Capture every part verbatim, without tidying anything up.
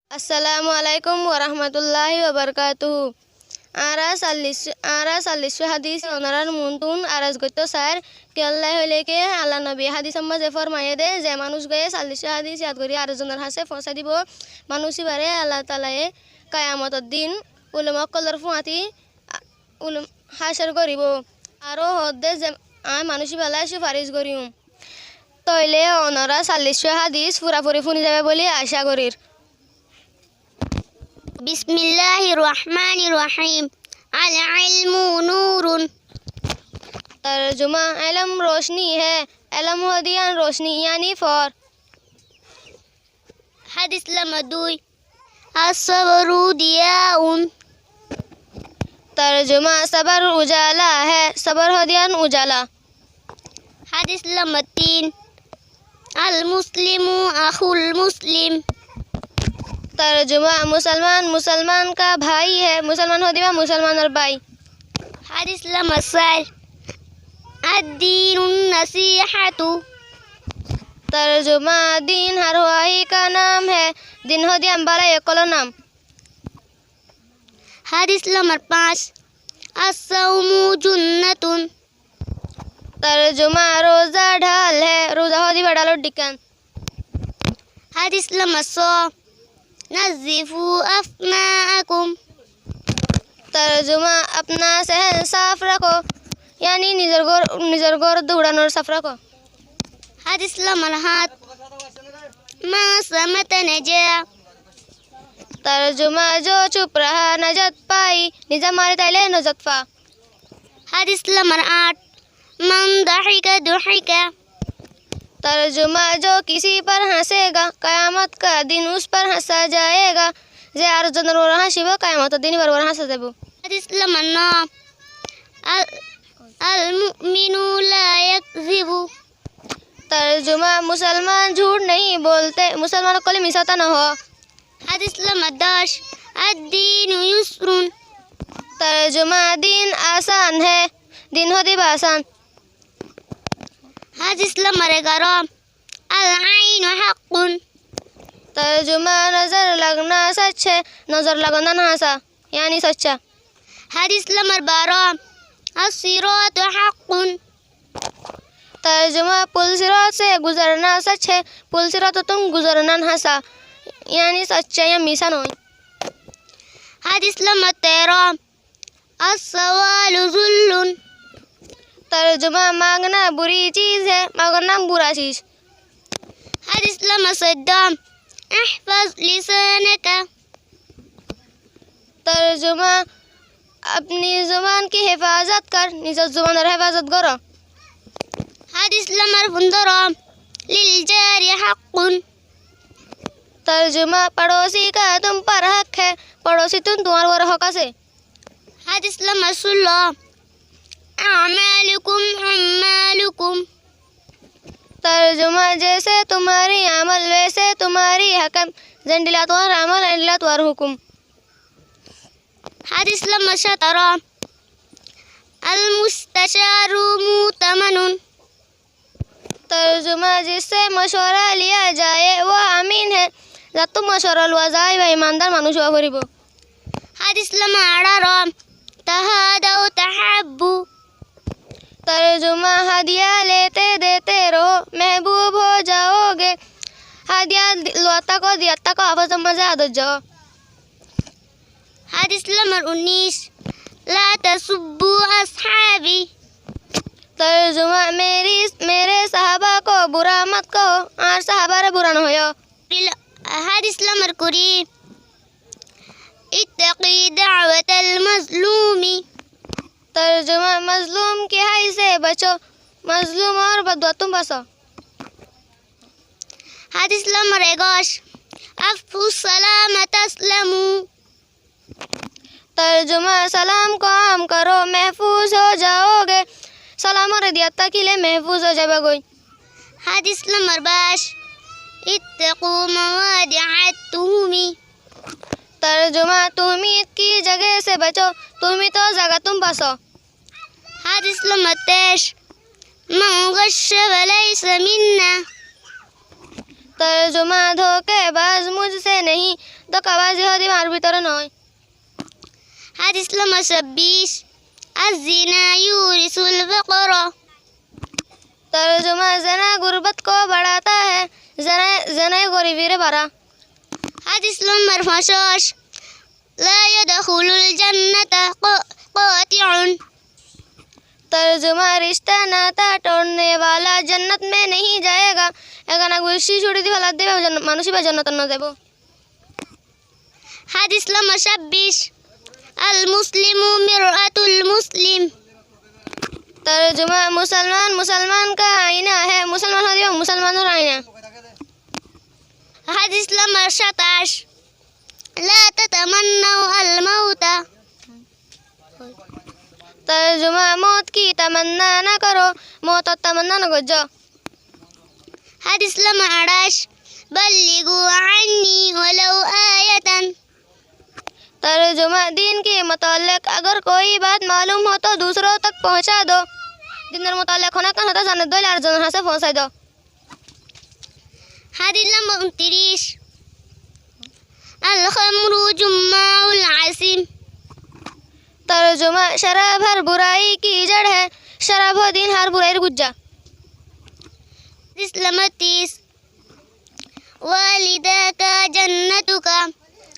Assalamu alaikum warahmatulláhi wabarakátuhu. Añára sallic, añára sallic hádis onorár muúntu aros goittó sair, kiyólla hoilé ki Allar nobi hádisor mazé formaiyé dé, ze manúic gúaye sallic hádis yad gorí arekzonor hañsé foóñsai dibó, manúic íbaré Allah taalaye kiyamotor din ulum ókkolor fúañti, a, ulum hácor goríbou. Aró hoódde ze aññí manúic íballa cúfaric goríyum. Tóile onorá sallic hádis furafuri fúni zaibá bóli acá gorír. بسم الله الرحمن الرحيم. العلم نور. Tarjuma, elóm rocní hé. Elóm hoódde yián rocní, yáni foór. Hádis lamba dui. الصبر ضياء. Tarjuma, sabar ujala hé. Sabar hoódde yián ujala. Hádis lamba tin. المسلم أخو المسلم. Tarjuma, Musolman Musolman ka bhái hé. Musolman hoódde yián Musolmanor bái. Hádis lamba sair. الدين النصيحة. Tarjuma, din hárhuahi ka nam hé. Din hoódde yián bálai ókkolor nam. Hádis lamba fañs. الصوم جنة. Tarjuma, ruza dhál hé. Ruza hoódde yián dhálor dhikán. Hádis lamba só. نظفوا أفناءكم. Tarjuma, apna sehén sáf rakó, yáni nizor gór, nizor gór dóuranor sáf rakó. Hádis lamba hát. من صمت نجا. Tarjuma, zo cup rahá najat fai, niza mari táile najat fá. Hádis lamba áñt. من ضحك ضحك. Tarjuma, zo kisi par hañsega, kiyamot ka din us par hañsá zayega. Ze arekzonor uore hañsibó, kiyamotor din íbar uore hañsá zaibó. Hádis lamba nó. ال، المؤمن لا يكذب. Tarjuma, Musolman jhút nahi bolte, Musolman ókkole misá hotá nohó. Hádis lamba doc. الدين يسر. Tarjuma, din asán hé. Din hoódde yián asán. Hádis lamba egaró. العين حق. Tarjuma, nozor lagna sóc hé, nozor lagonán hañsá, yáni sócca. Hádis lamba baró. الصراط حق. Tarjuma, pul sirót se guzarana sóc hé, pul sirótottún guzaranán hañsá, yáni sócca, yáni misá noó. Hádis lamba teró. السؤال ذل. Tarjuma, mangna buri ciz hé, mangna bura ciz. Hádis lamba soiddó. احفظ لسانك. Tarjuma, apni zuban ki hefazot kor, nizor zubanor hefazot goró. Hádis lamba fundóro. للجار حق. Tarjuma, padosi ka tum par hok hé, padosi tún tuáñr uore hók asé. Hádis lamba sulló. أعمالكم عمالكم. Tarjuma, جیسے تمہاری عمل ویسے تمہاری حکم, zendilla tuáñr amol endilla tuáñr hukum. Hádis lamba háñtaró. المستشار مؤتمن. Tarjuma, jisse mocuwara liya jaye, wó amin hé, zattú mocuwara luwa za, íba imandar manúic ówa foribó. Hádis lamba añçáro. تهادوا تحابوا. Tarjuma, hadiya lete dete roho, mehbub ho jaoge. Hadiya di-, luwat táko, diyat táko, afosor mazé ador jaó. Hádis lamba unnic. لا تسبوا أصحابي. Tarjuma, meri, mere sahaba ko bura mat koó, añár sahabare bura nohoiyó. Hádis lamba kuri. اتق دعوة المظلوم. Tarjuma, mazlum ki hái se bacó, mazlumor badduattún basó. Hádis lamba egoc. أفشوا السلام تسلموا. Tarjuma, salam ko aam karo, mehfuz ho jaoge. Salamore diyat tákile mehfuz ói zaibá goi. Hádis lamba baic. اتقوا مواضع التهم. Tarjuma, tuhmit ki zage se bacó, tuhmito zagattún basó. Hádis lamba teic. من غش فليس منا. ترجمہ، دھوکے باز مجھ سے نہیں، دھوکہ بازی ہودی مار بھیترے نوئے۔ حدیث لمبر چھبیس، الزنا یورث الفقر۔ ترجمہ، زنا غربت کو بڑھاتا ہے، زنا، زنا غریبی رے بارا۔ حدیث لمبر پنچاش، لا يدخل الجنة ق-، قاطع۔ ترجمہ، رشتہ ناتا توڑنے والا جنت میں نہیں جائے گا۔ ایک آنا گوشی چھوڑی دی فیلا دے، جن-، مانوش با جنت نہ جائے۔ حدیث لمبر چھبیس، المسلم مرآة المسلم۔ ترجمہ، مسلمان مسلمان کا آئینہ ہے، مسلمان ہو دیو مسلمانوں کا آئینہ۔ حدیث لمبر ستائیس، لا تتمنوا الموت۔ ترجمہ، موت کی تمنا نہ کرو، موت کی تمنا نہ کرو۔ حدیث لمبر اٹھائیس، بلغوا عنی ولو آیۃ۔ ترجمہ، دین کے متعلق اگر کوئی بات معلوم ہو تو دوسروں تک پہنچا دو۔ دینر متعلق ہونا کہاں تھا جانے دو، لار جن ہاں سے پہنچا دو۔ حدیث لمبر انتیس، الخمر جماع العاصم۔ ترجمہ، شراب ہر برائی کی جڑ ہے، شراب ہو دین ہر برائی گجا۔ حدیث لمبر تیس، والداک جنتک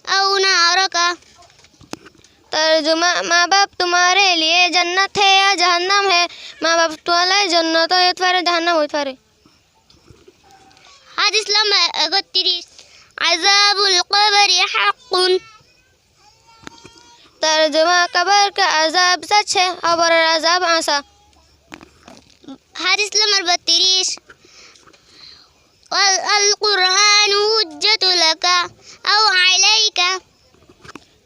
او نارک۔ ترجمہ، ماں باپ تمہارے لیے جنت ہے یا جہنم ہے، ماں باپ تمہارے جنت ہوئی فارے، جہنم ہوئی فارے۔ حدیث لمبر اکتیس، عذاب القبر حق۔ ترجمہ، قبر کا عذاب سچ ہے، قبر عذاب آسا۔ حدیث لمبر بتیس، وال-، القرآن حجۃ لک او علیک۔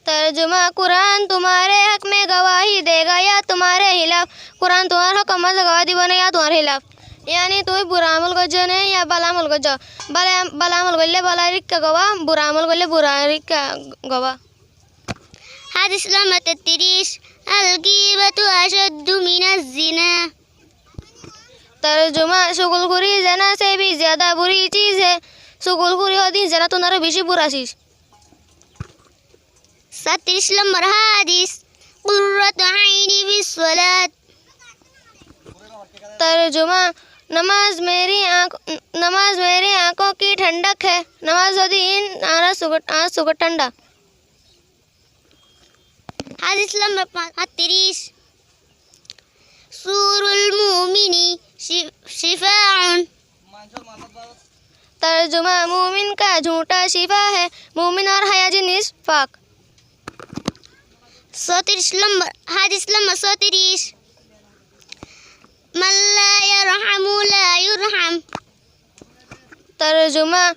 ترجمہ، قرآن تمہارے حق میں گواہی دے گا یا تمہارے خلاف، قرآن تمہارے حق میں گواہی دیبو نا یا تمہارے خلاف۔ یعنی تمیں برا عمل گجو نا یا بھلا عمل گجو، بھلا، بھلا عمل گلے بھلا رکا گواہ، برا عمل گلے برا رکا گواہ۔ حدیث لمبر تتیس، الغیبۃ اشد من الزنا۔ ترجمہ، چغل خوری زنا سے بھی زیادہ بری چیز ہے۔ چغل خوری ہو دین زنا تنارو بیشی برا چیز۔ ستیس لمبر حدیث، قرۃ عینی فی الصلاۃ۔ ترجمہ، نماز میری آنکھ، نماز میری آنکھوں کی ٹھنڈک ہے۔ نماز ہو دین آنکھ سگٹ، آنکھ سگٹ ٹھنڈا۔ حدیث لمبر پا-، تتیس، سور المؤمن شف-، شفاء۔ ترجمہ، مومن کا جھونٹا شفا ہے، مومن اور حیا جنس پاک۔ ستیس لمبر، حدیث لمبر ستیس، من لا یرحم لا یرحم۔ ترجمہ،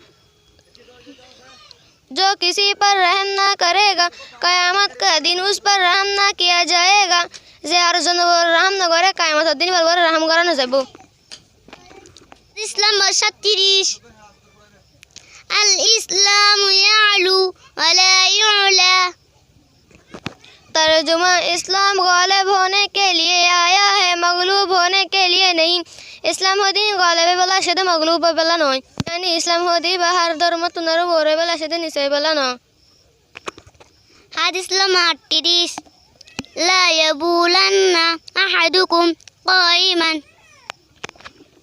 جو کسی پر رحم نہ کرے گا، قیامت کا دن اس پر رحم نہ کیا جائے گا۔ زے ہر زن پر رحم نہ کرے، قیامت کا دن پر رحم کرا نہ جائبو۔ حدیث لمبر ستیس، الاسلام یعلو ولا یعلی۔ ترجمہ، اسلام غالب ہونے کے لیے آیا ہے، مغلوب ہونے کے لیے نہیں۔ اسلام ہو دین غالب بلا شدہ، مغلوب بلا نوئے۔ یعنی اسلام ہو دین بہر دھرم تنارو بورے بلا شدہ، نیسے بلا نوئے۔ حدیث لمبر اٹھتیس، لا یبولن احدکم قائما۔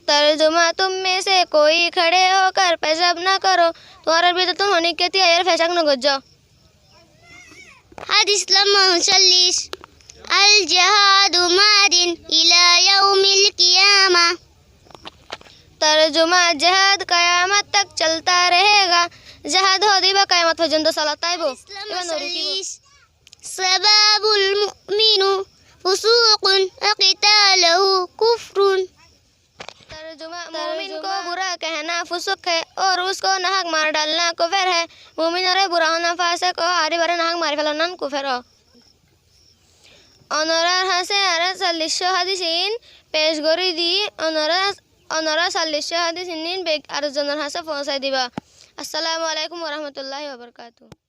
ترجمہ، تم میں سے کوئی کھڑے ہو کر پیشاب نہ کرو، تمہارا بھی تو تم ہونے کے تیار پیشاب نہ گجو۔ حدیث لمبر انچلیس، الجہاد ماض الی یوم القیامہ۔ ترجمہ، جہاد قیامت تک چلتا رہے گا۔ جہاد ہو دیبا قیامت پرجنت چلتا ہے بو۔ حدیث لمبر انچلیس، سباب المؤمن فسوق وقتالہ کفر۔ ترجمہ، مومن کو برا کہنا فسوق ہے اور اس کو ناحق مار ڈالنا کفر ہے۔ مومن ارے برا ہونا فاسق ہو، آری بارے ناحق ماری فیلانا کفر ہو۔ اونرار ہاسے آرا ساللیشو حدیث ان پیش گوری دی، اونرا، اونرا ساللیشو حدیث ان بے-، آرا زنر ہاسے فونسائی دیبا۔ السلام علیکم ورحمۃ اللہ وبرکاتہ۔